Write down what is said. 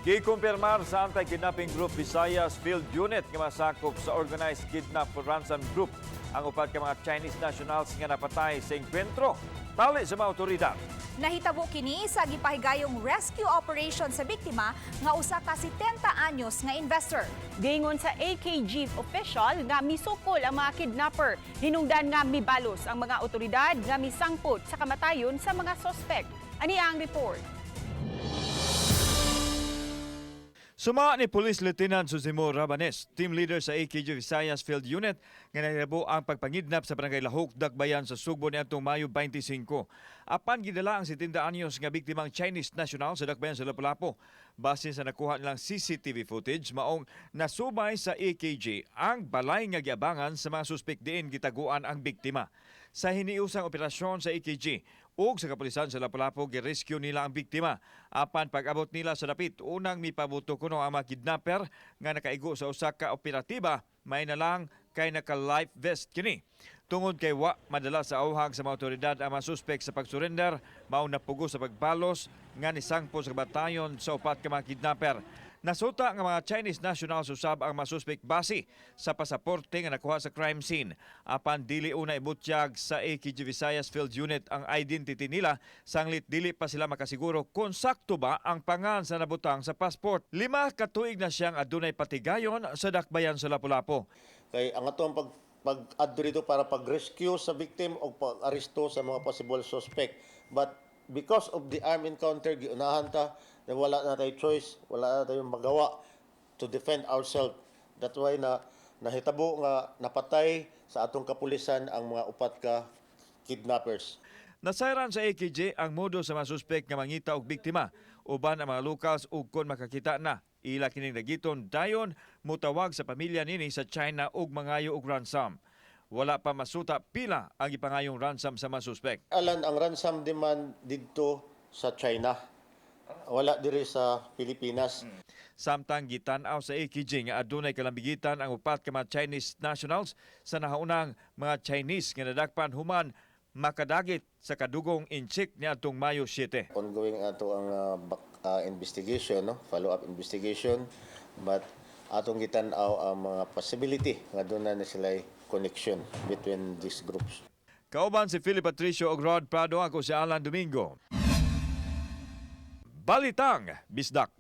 Gikumpirmar sa Anti-Kidnapping Group Visayas Field Unit nga masakop sa Organized Kidnap for Ransom Group ang upat ka mga Chinese nationals nga napatay sa engkwentro tali sa mga otoridad. Nahitabo kini sa gipahigayong rescue operation sa biktima nga usa ka 70 anyos nga investor. Giingon sa AKG official nga misukol ang mga kidnapper. Hinungdan nga mibalos ang mga otoridad nga misangpot sa kamatayon sa mga sospek. Ani ang report. Suma ni Police Lieutenant Susimo Rabanes, team leader sa AKG Visayas Field Unit, nga nahitabo ang pagpangidnap sa Barangay Lahok, Dakbayan sa Sugbo niadtong Mayo 25. Apan gidala ang 70 anyos nga biktimang Chinese national sa Dakbayan sa Lapu-Lapu. Basin sa nakuha nilang CCTV footage, maong nasubay sa AKG ang balay nga giabangan sa mga suspek diin gitaguan ang biktima. Sa hiniusang operasyon sa AKG ug sa kapulisan sa Lapu-Lapu, gi-rescue nila ang biktima. Apan pag-abot nila sa dapit, unang mipabuto kuno ang mga kidnapper nga nakaigo sa usa ka operatiba, may na lang kay naka-life vest kini. Tungod kay wa madala sa awhag sa mga otoridad ang mga suspek sa pagsurrender, mao napugo sa pagbalos nga nisangpo sa batayon sa upat ka mga kidnapper. Nasuta nga mga Chinese nationals usab ang mga suspek base sa pasaporte nga nakuha sa crime scene. Apan dili una ibutyag sa AKG Visayas Field Unit ang identity nila, sanglit dili pa sila makasiguro kung sakto ba ang pangan sa nabutang sa passport. 5 ka tuig na siyang adunay patigayon sa Dakbayan sa Lapu-Lapu. Kay ang atong pag pag-adto dito para pag-rescue sa victim o pag-aresto sa mga possible suspect. But because of the armed encounter, giunahan ta, na wala na tayo choice, wala na tayong magawa to defend ourselves. That's why na nahitabo nga napatay sa atong kapulisan ang mga upat ka kidnappers. Nasayran sa AKG ang modo sa mga suspek nga mangita og biktima uban ang mga locals ug kon makakita na ila kining dagiton, dayon mutawag sa pamilya nini sa China ug mangayo og ransom. Wala pa masuta pila ang gipangayong ransom sa mga suspek. Alan, ang ransom demand didto sa China. Wala diri sa Pilipinas. Samtang gitan-aw sa AKG nga adunay kalambigitan ang upat ka mga Chinese nationals sa nahaunang mga Chinese nga nadakpan human makadagit sa kadugong Intsik niadtong Mayo 7. Ongoing ato ang investigation, no? Follow-up investigation. But atong gitan-aw ang mga possibility nga doon na sila connection between these groups. Kauban si Philip Patricio og Rod Prado, ako si Alan Domingo. Balitang Bisdak.